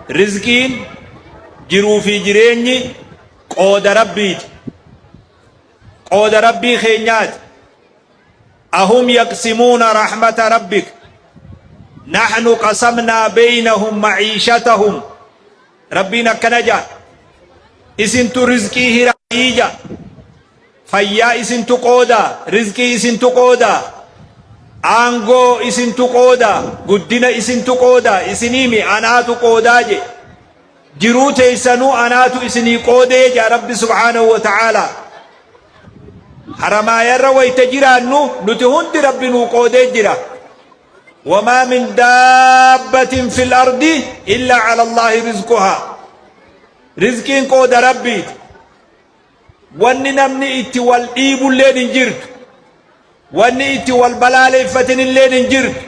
Rizqiin, jiruu fi jireenyi qooda Rabbiiti. Qooda Rabbii keenyaati. Ahum yaqsimuuna rahmata rabbik nahnu qasamnaa beynahum maciishatahum. Rabbiin akkana ja'a. Isintu rizqii hiraayii ja'a. Fayyaa isintu qooda, rizqii isintu qooda, aangoo isintu qooda, guddina isintu qooda, isiniimi anaatu qoodaa je. Jiruu teessanuu anaatu isinii qoodee jaa Rabbi subhaanahu wa ta'aalaa. Haramaayarra wayta jiraannu nuti hundi Rabbi nuu qoodee jira. Wamaa min daabbatin fil ardi illaa ala Allaahi rizquhaa. Rizqiin qooda Rabbiiti. Wanni namni itti wal dhiibulleen hin jirtu. Wanni itti wal balaaleeffatinilleen hin jirtu.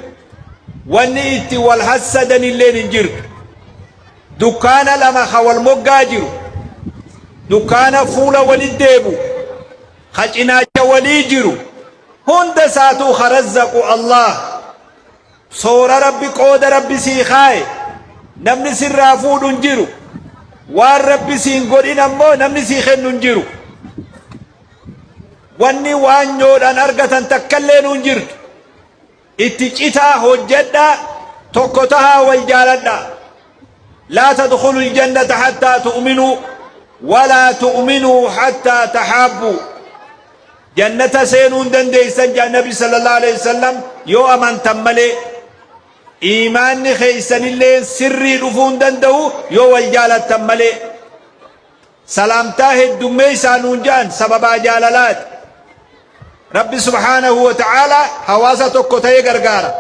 Wanni itti wal hassadanilleen hin jirtu. Dukkaana lama ka wal moggaa jiru. Dukkaana fuula walit deebu. Ka cinaacha walii jiru. Hunda isaatuu ka razzaqu Allah. Soora Rabbi qooda Rabbi sii kaaye namni sirraa fuudhu hin jiru. Waan Rabbi siin godhin ammoo namni sii kennu hin jiru. Wanni waanyoodhaan argatan takkallee hin jirtu. Itti citaa hojjedhaa tokko tahaa wal jaaladhaa. Laa tadkhulu aljannata hattaa tu'minuu walaa tu'minuu hattaa tahaabbuu. Jannata seenuu hin dandeessan jedhan Nabi sallallahu alaihi wasallam yoo amantan malee. Iimaanni keessanillee sirrii dhufuu hin danda'u yoo wal jaalattan malee. Salaamtaa heddummeessaa nuun jedhan sababaa jaalalaati. Rabbi subhaanahu wa ta'ala hawaasa tokko ta'ee gargaara.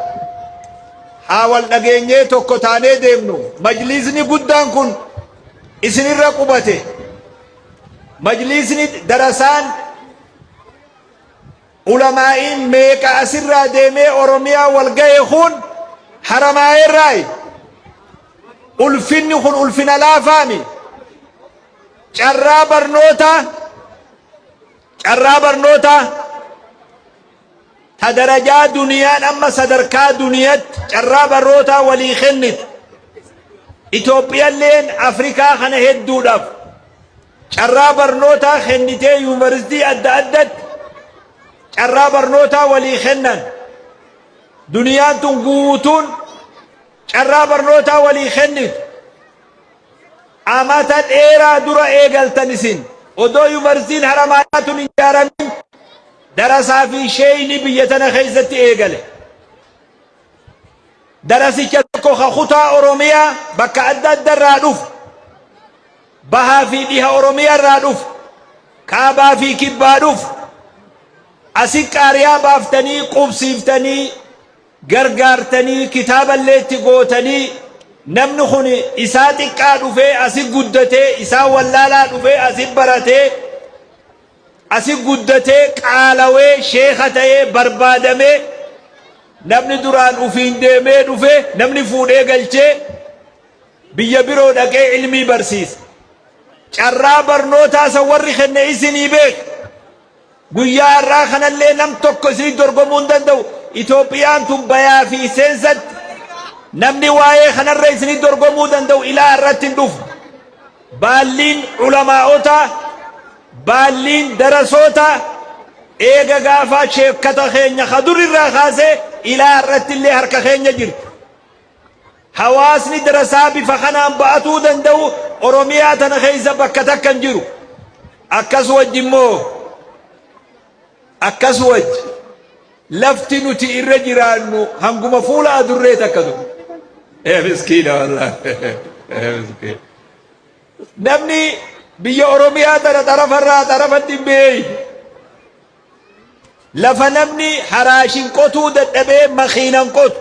Haa wal dhageenyee tokko taanee deemnu. Majliisni guddaan kun isinirra qubate. Majliisni darasaan ulamaa'iin meeqa asirraa deemee Oromiyaa wal gahe kun Haramaayeerraayi. Ulfinni kun ulfina laafaami. Carraa barnootaa carraa barnootaa ta darajaa duniyaan amma sadarkaa duniyatti carraa barnootaa walii kennitu. Itoophiyalleen Afrikaa kana hedduudhaaf carraa barnootaa kennitee yuunivarsiitii adda addatti carraa barnootaa walii kennan. Duniyaan tun guutuun carraa barnootaa walii kennitu. Amata dheeraa dura eegaltan isin. Odoo yuunivarsiitiin Haramaayaa tun hin ijaaramin darasaa fi sheeyni biyya tana keessatti eegale. Darasicha tokko ka kutaa Oromiyaa bakka adda adda irraa dhufu, bahaa fi dhiha Oromiyaa irraa dhufu, kaabaa fi kibbaa dhufu, asi qaariyaa baaftanii qubsiiftanii gargaartanii kitaaballee itti gootanii namni kun isaa xiqqaa dhufee asi guddatee isaa wallaalaa dhufee asi baratee asi guddatee qaalawee sheeka ta'ee barbaadamee namni duraan ufiin deemee dhufee namni fuudhee galchee biyya biroo dhaqee ilmii barsiisa. Carraa barnootaa san warri kenne isinii beeka. Guyyaa har'aa kanallee nam tokko isinii dorgomuu hin danda'u. Itoophiyaan tun bayaa fi seensatti namni waa'ee kanarra isinii dorgomuu danda'u ilaa irratti hin dhufu. Baalliin ulamaa'otaa, baalliin darasoota eega gaafaa sheekkata keenya ka dur irraa kaasee ilaa irratti illee harka keenya jirti. Hawaasni darasaa bifa kanaan ba'atuu danda'u Oromiyaa tana keessa bakka takka hin jiru. Akkas wajji immoo akkas wajji lafti nuti irra jiraannu hanguma fuula adurree takka ture. Ee miskiina wallaahi. Ee miskiina. Namni biyya Oromiyaa tana xarafarraa xarafatti hin beeyne. Lafa namni haraashin qotuu dadhabee makiinan qotu.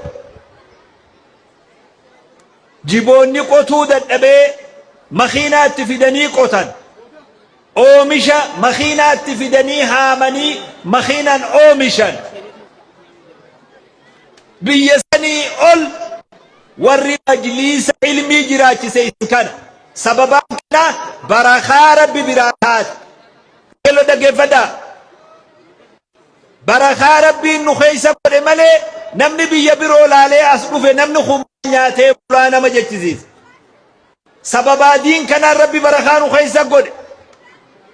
Jiboonni qotuu dadhabee makiinaatti fidanii qotan. Oomisha makiinaatti fidanii haamanii makiinan oomishan. Biyya sanii ol warri majliisa ilmii jiraachise isin kana. Sababaan kana barakaa Rabbi biraa taate. Qajeello dhaggeeffadhaa. Barakaa Rabbiin nu keessa godhe malee namni biyya biroo laalee as dhufe namni kun nyaatee bulaa nama jechisiisa. Sababaa diin kanaan Rabbi barakaa nu keessa godhe.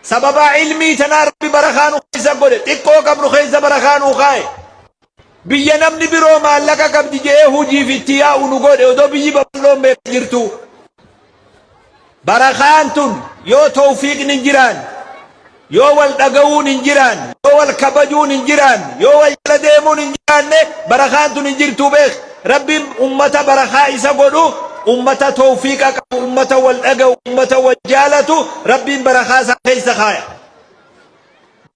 Sababaa ilmii tanaan Rabbi barakaa nu keessa godhe. Xiqqoo qabnu keessa barakaa nu kaaye. Biyya namni biroo maallaqa qabdi je'ee hujiif itti yaa'u nu godhe odoo biyyi babal'oon meeqa jirtuu. Barakaan tun yoo tawfiiqni hin jiraan, yoo wal dhaga'uun hin jiraan, yoo wal kabajuun hin jiraan, yoo wal jala deemuun hin jiraanne barakaan tun hin jirtuu beek. Rabbiin ummata barakaa isa godhu, ummata tawfiiqa qabu, ummata wal dhaga'u, ummata wal jaalatu Rabbiin barakaa isaa keessa kaaya.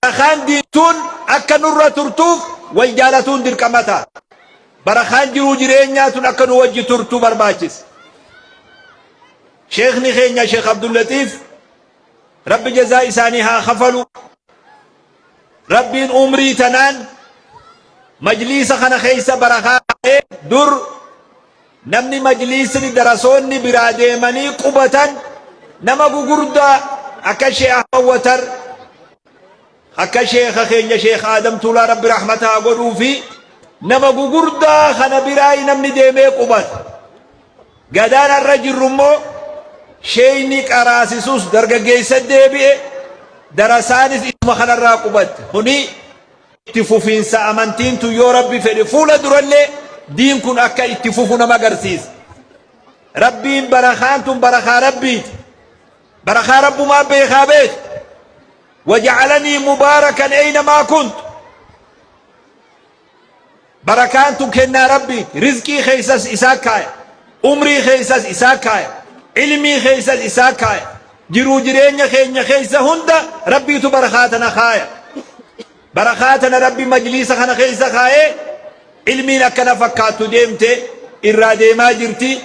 Barakaan diintuun akka nurra turtuuf wal jaalatuun dirqama ta'a. Barakaan jiruu jireenyaa tun akka nu wajji turtu barbaachisa. Sheekhni keenya Sheekh Abdullatiif Rabbi jazaa isaanii haa kafalu. Rabbiin umrii tanaan majliisa kana keessa barakaa kaa'ee dur namni majliisni darasoonni biraa deemanii qubatan nama gugurdaa akka Sheekh Ahmad Watar akka sheekha keenya Sheekh Aadam Tuulaa Rabbi rahmata haa godhuu fi nama gugurdaa kana biraa namni deemee qubata. Gadaan har'a jirru immoo sheeyni qaraasisus dargaggeessa deebi'e darasaanis isuma kanarraa qubatte. Kuni itti fufiinsa amantiin tun yoo Rabbi fedhe fuula durallee diin kun akka itti fufu nama agarsiisa. Rabbiin barakaan tun barakaa Rabbiiti. Barakaa Rabbumaa beekaa beek. Waja'alanii mubaarakan eynamaa kuntu. Barakaan tun kennaa Rabbiiti. Rizqii keessas isaa kaaya. Umrii keessas isaa kaaya. Ilmii keessas isaa kaaya. Jiruu jireenya keenya keessa hunda Rabbiitu barakaa tana kaaya. Barakaa tana Rabbi majliisa kana keessa kaayee ilmiin akkana fakkaattu deemte irraa deemaa jirti.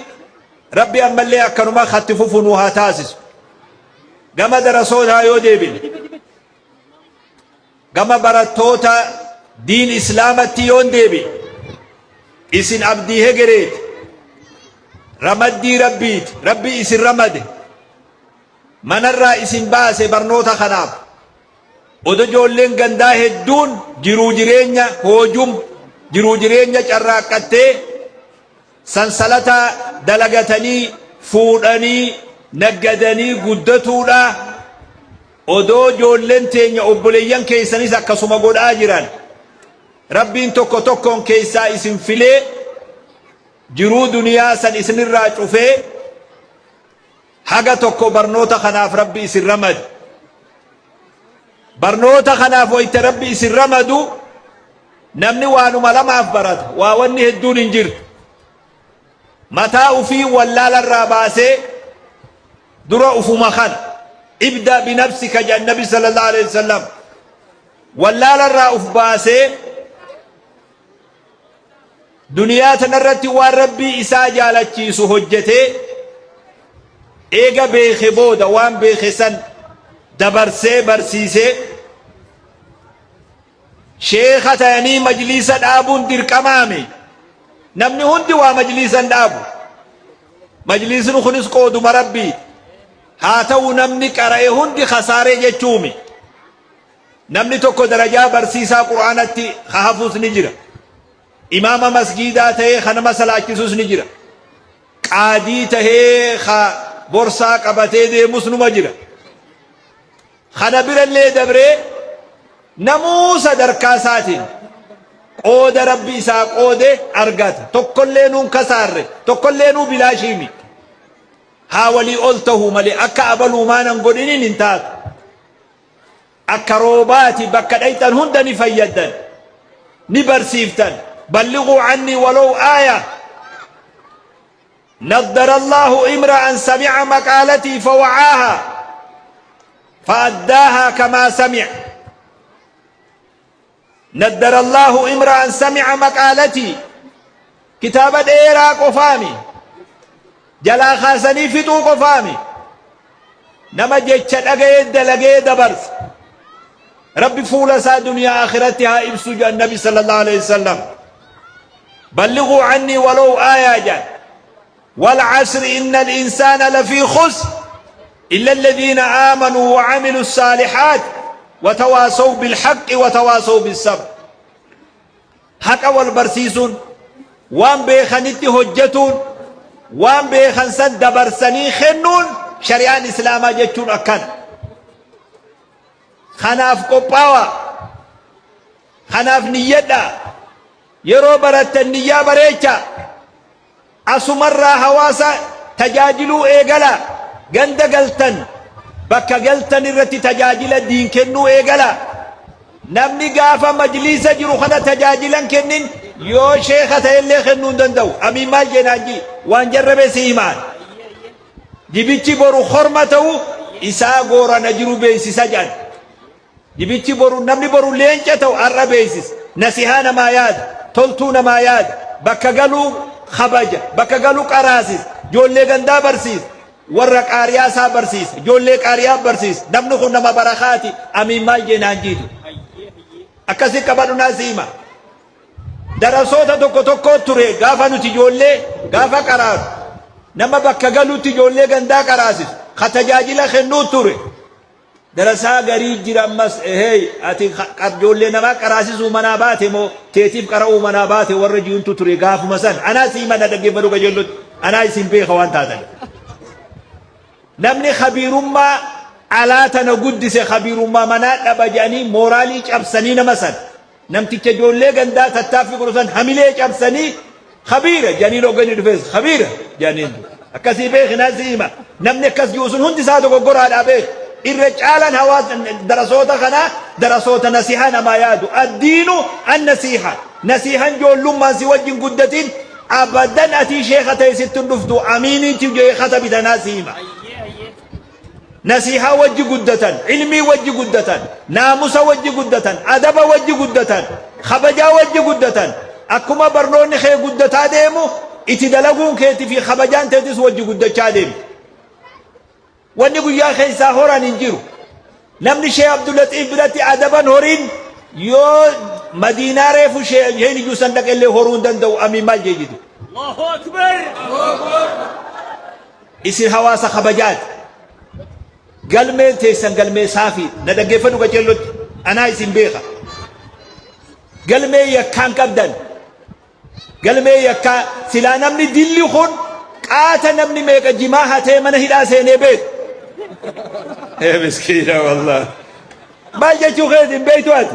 Rabbi ammallee akkanuma katti fufu nu haa taasisu. Gama darasootaa yoo deebine gama barattoota diin islaamatti yoon deebi'e isin abdii hegereeti ramaddii rabbiiti rabbi isin ramade manarraa isin baase barnoota kanaaf odo ijoolleen gandaa hedduun jiruu jireenya hoojum jiruu jireenya carraaqqattee sansalata dalagatanii fuudhanii naggadanii guddatuudha. Odoo ijoolleen teenya obboleeyyan keessanis akkasuma godhaa jiran Rabbiin tokko tokkoon keessaa isin filee jiruu duniyaa san isinirraa cufee haga tokko barnoota kanaaf Rabbi isin ramade. Barnoota kanaaf wayta Rabbi isin ramadu namni waanuma lamaaf barata waa wanni hedduun hin jirtu. Mataa ufii wallaalarraa baasee dura ufuma kana ibda binafsika jedhan nabi sallallahu alaihi wasallam wallaalarraa uf baasee duniyaa tanarratti waan rabbii isaa jaalachiisu hojjetee eega beeke booda waan beeke san dabarsee barsiisee Sheekha tayanii majliisa dhaabuun dirqamaami. Namni hundi waa majliisa hin dhaabu. Majliisni kunis qooduma Rabbiiti. Haa ta'u namni qara'e hundi kasaaree jechuumi. Namni tokko darajaa barsiisaa Qur'aanatti ka hafuus ni jira. Imaama masgiidaa ta'ee ka nama salaachisus ni jira. Qaadii tahee ka borsaa qabatee deemus numa jira. Kana birallee dabree namuu sadarkaa isaatiin qooda Rabbi isaa qoode argata. Tokkollee nuun kasaarre, tokkollee nuu bilaashii miti. Haa walii ol tahuu malee akka abaluu maanan godhiniin hin taatu. Akka roobaati bakka dhayxan hunda ni fayyaddan, ni barsiiftan. Ballighuu annii walow aaya. Naddara Allaahu imra'an sami'a maqaalatii fawa'aahaa fa'addaahaa kamaa sami'a. Naddara Allaahu imra'an sami'a maqaalatii kitaaba dheeraa qofaami jalaa kaasanii fixuu qofaami nama jecha dhaga'ee dalagee dabarsa. Rabbi fuula isaa duniyaa akhiratti haa ibsu jedhan nabi sallallahu alaihi wasallam. Ballighuu annii walow aayaa jedhan. Wal asri innal insaana lafii khusr illa alladhiina aamanuu wa amilu saalihaat wa tawaasaw bil haqqi wa tawaasaw bis sabr. Haqa wal barsiisuun waan beekanitti hojjetuun Waan beekan san dabarsanii kennuun shari'aan Islaamaa jechuun akkana. Kanaaf qophaawaa. Kanaaf niyyadhaa. Yeroo barattan niyyaa bareechaa. Asumarraa hawaasa tajaajiluu eegalaa. Ganda galtan, bakka galtan irratti tajaajila diin kennuu eegalaa. Namni gaafa majliisa jiru kana tajaajila hin kennin yoo sheekha ta'ellee kennuu hin danda'u. Amiin maal jeenaan ji waan jarrabe si himaan. Dibichi boru korma ta'u isaa goorana jiru beeksisa jedhan. Dibichi boru namni boru leenca ta'u har'a beeksisa. Nasihaa namaa yaada. Toltuu namaa yaada. Bakka galuu kabaja. Bakka galuu qaraasisa. Ijoollee gandaa barsiisa. Warra qaariyaa isaa barsiisa. Ijoollee qaariyaa barsiisa. Namni kun nama barakaati. Amiin maal jeenaan jiitu. Akkasi qabadhu naa si hima. Darasoota tokko tokko ture gaafa nuti ijoollee gaafa qaraaru. Nama bakka galuutti ijoollee gandaa qaraasisu. Ka tajaajila kennuu ture. Darasaa garii jira ammas eheey ati ijoollee namaa qaraasisuu manaa baate moo teetiif qara'uu manaa baate warra jiuntu ture gaafuma san anaa sii mana dhaggeeffadhu qajeellotti anaa isin beeka waan taatan. Namni khabiirummaa alaa tana guddise khabiirummaa manaa dhaba jedhanii mooraalii cabsanii nama san Namticha ijoollee gandaa tattaaffii godhu san hamilee cabsanii khabiira jedhaniin hogganni dhufees khabiira jedhaniin. Akkasii beeki naan si hima. Namni akkas jiru sun hundi isaa dogoggoraadhaa beeki. Irra caalaan hawaasa darasoota kanaa darasoota nasihaa namaa yaadu. Addiinu an nasiha. Nasihan ijoollummaan si wajjin guddatin abadan atii sheekha ta'e sitti hin dhuftu amiiniitti sheekha bitanaa si hima. Nasiihaa wajji guddatan, ilmii wajji guddatan, naamusa wajji guddatan, adaba wajji guddatan, kabajaa wajji guddatan. Akkuma barnoonni kee guddataa deemu itti dalaguun keetii fi kabajaan teetis wajji guddachaa deemti. Wanni guyyaa keessaa horan hin jiru. Namni Sheekh Abdullaxiif biratti adaban horiin yoo Madiinaa reefu sheen iyyuu san dhaqellee horuu hin danda'u amiin maal jee jitu. Allahu Akbar. Isin hawaasa kabajaati. Galmeen teessan galmee saafiidha. Na dhaggeeffadhu qaceellotti. Anaa isin beeka. Galmee yakkaan qabdan. Galmee yakkaa silaa namni dilli kun qaata namni meeqa jimaa hatee mana hidhaa seenee beeku. Ee miskiina wallah. Maal jechuu keeti hin beektu ati?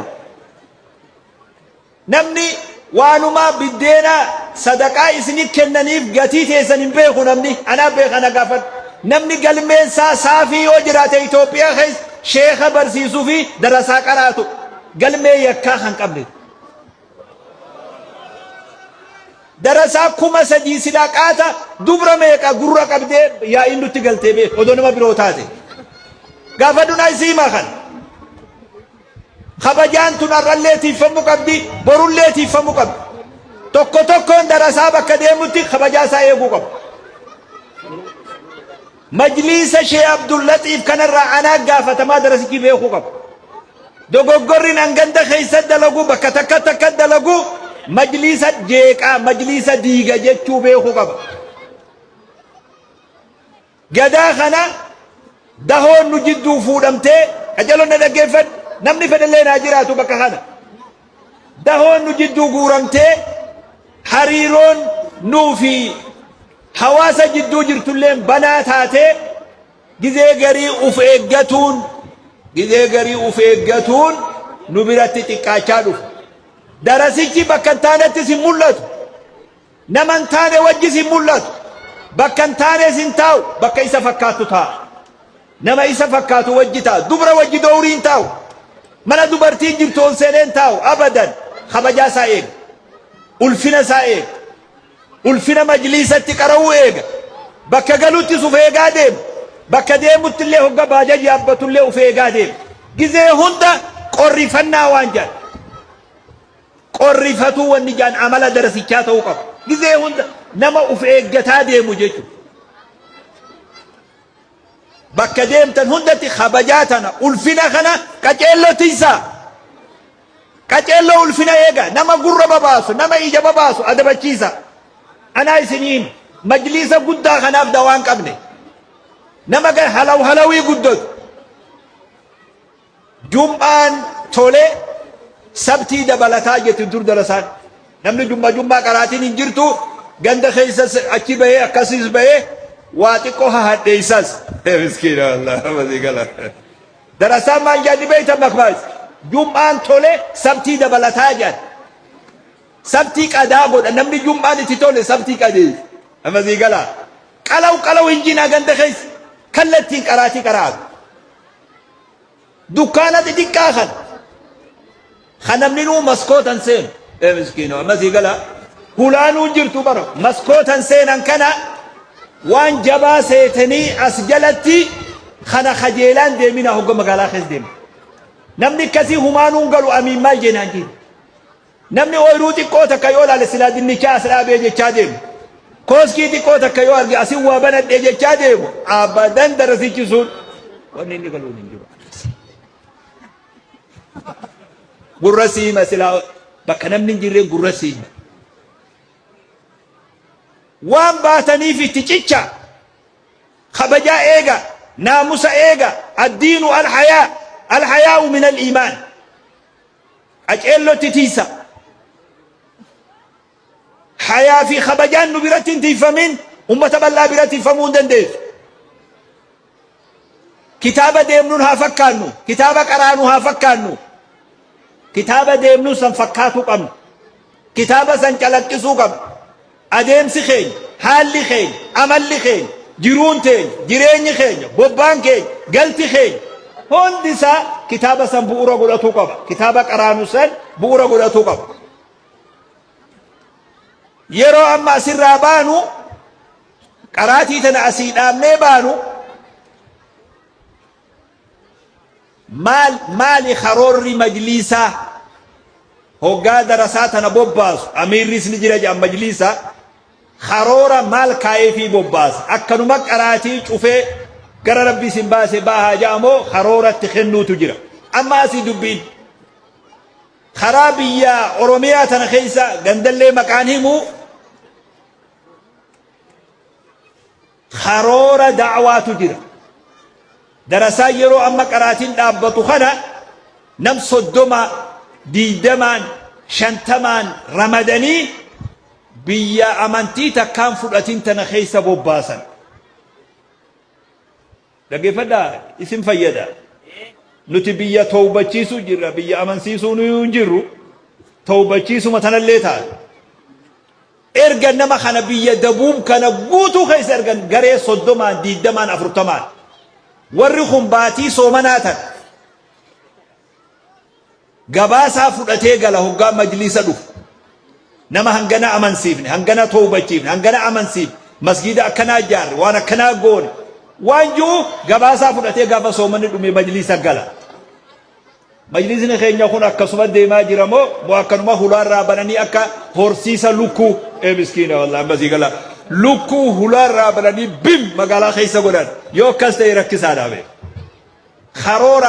Namni waanuma biddeena sadaqaa isini kennaniif gatii teessan hin beeku namni anaa beeka na gaafadhu. Namni galmeen isaa saafii yoo jiraate Itoophiyaa keessa sheeka barsiisuu fi darasaa qaraatu galmee yakkaa kan qabne. Darasaa 3000 silaa qaata dubra meeqa gurra qabdee yaa'iin nutti galtee beeku odoo nama biroo taate. Gaafadhu naa isii himaa kana. Kabajaan tun har'allee tiiffamuu qabdi, borullee tiiffamuu qabdi. Tokko tokkoon darasaa bakka deemutti kabajaa isaa eeguu qaba. Majliisa Shee Abdullaxiif kanarraa anaa gaafatamaa darasichi beekuu qaba. Dogoggorri nan ganda keessa dalagu bakka takka takka dalagu majliisa jeeqaa majliisa diiga jechuu beekuu qaba. Gadaa kana dahoon nu jidduu fuudhamtee qajeelon na dhaggeeffadhu namni fedhellee naa jiraatu bakka kana. Dahoon nu jidduu guuramtee hariiroon nuu fi hawaasa jidduu jirtulleen banaa taatee gizee garii uf eeggatuun gizee garii uf eeggatuun nu biratti xiqqaachaa dhufa. Darasichi bakka hin taanettis hin mul'atu. Nama hin taane wajjis hin mul'atu. Bakka hin taanes hin taa'u. Bakka isa fakkaattu taa'a. Nama isa fakkaatu wajji taa'a. Dubra wajji dowrii hin taa'u. Mana dubartiin jirtu ol seenee hin taa'u. Abadan. Kabajaa isaa eega. Ulfina isaa eega. Ulfina majliisatti qara'uu eega. Bakka galuttis uf eegaa deema. Bakka deemutti illee hogga baajaj yaabbatu illee uf eegaa deema. Gizee hunda qorrifannaa waan jedhan. Qorrifatuu wanni jedhan amala darasichaa ta'uu qaba. Gizee hunda nama uf eeggataa deemu jechuudha. Bakka deemtan hundatti kabajaa tana ulfina kana qaceelloo tiysaa. Qaceelloo ulfina eega nama gurra babaasu nama ija babaasu adabachiisa. Anaa isinii hima majliisa guddaa kanaaf dawaan qabne nama halaw halawii guddatu. Jum'aan tole sabtii dabalataa jetti dur darasaan. Namni jumma jummaa qaraatiin hin jirtu Ganda keessa achi bahee akkasiis bahee waa xiqqoo hahadheessas. Miskiina wallah masii gala. Darasaan maal jedhani beektan makmaas. Jum'aan tole sabtii dabalataa jedhan. Sabtii qadaa godha namni jum'aan itti tole sabtii qadeessa. Masii gala. Qalaw qalaw hin jinaa ganda keessa kallattiin qaraatii qaraatu. Dukkaana xixiqqaa kana kan namni nuu maskootan seenu. Ee miskiino amma sii gala hulaanuu jirtu bara maskootan seenan kana waan jabaa seetanii as jalatti kana kajeelaan deemina hogga magaalaa keessa deema. Namni akkasii humaanuun galu amiin maal jeenaan jiru. Namni ooyruu xiqqoo takka yoo laale silaa dinnichaa as dhaabee jechaa deemu. Kooskii xiqqoo takka yoo arge asin waa banadhee jechaa deemu. Abadan darasichi sun wanni inni galuun hin jiru. Gurra siima silaa bakka namni hin jirreen gurra siima. Waan baataniif itti cicha. Kabajaa eega. Naamusa eega. Addiinu alhayaa. Alhayaa'u min al-iimaan. Qaceellotti tiysa. Hayaa fi kabajaan nu biratti hin tiyfamin ummata bal'aa biratti tiyfamuu hin dandeessu. Kitaaba deemnuun haa fakkaannu, kitaaba qaraanu haa fakkaannu. Kitaaba deemnuun san fakkaatuu qabna. Kitaaba san calaqqisuu qabna. Adeemsi keenya, haalli keenya, amalli keenya, jiruun teenya, jireenyi keenya, bobbaan keenya, galti keenya hundi isaa kitaaba san bu'uura godhatuu qaba. Kitaaba qaraanu san bu'uura godhatuu qaba. Yeroo amma asirraa baanu qaraatii tana asii dhaabnee baanu Maal maali karoorri majliisaa hoggaa darasaa tana bobbaasu amiirris ni jira jedhan majliisa karoora maal kaa'eefii bobbaasa akkanuma qaraatii cufee gara rabbi isin baase baahaa jedhamoo karooratti kennuutu jira amma asii dubbiin karaa biyya oromiyaa tana keessa gandallee maqaan himu Karoora da'waatu jira. Darasaan yeroo amma qaraatiin dhaabbatu kana nam 30, 20n, 50n ramadanii biyya amantii takkaan fudhatin tana keessa bobbaasan. Dhaggeeffadhaa isin fayyada. Nuti biyya towbachiisuu jirra, biyya amansiisuu nuyi hin jirru. Towbachiisuma tanallee taate. Erga nama kana biyya dabuub kana guutuu keessa ergan garee 30n, 20n, 40n. Warri kun baatii soomanaa tana gabaasaa fudhatee gala hoggaa majliisa dhufu. Nama hangana amansiifne, hangana towbachiifne, hangana amansiifne, masgiida akkanaa ijaarre, waan akkanaa goone. Waan ji'u gabaasaa fudhatee gaafa soomanni dhume majliisa gala. Majlisni keenya kun akkasuma deemaa jira moo moo akkanuma hulaarraa bananii akka horsiisa lukkuu ee miskiina wallahi amma sii gala lukkuu hulaarraa bananii bim magaalaa keessa godhan yoo akkas ta'e rakkisaadha bee karoora.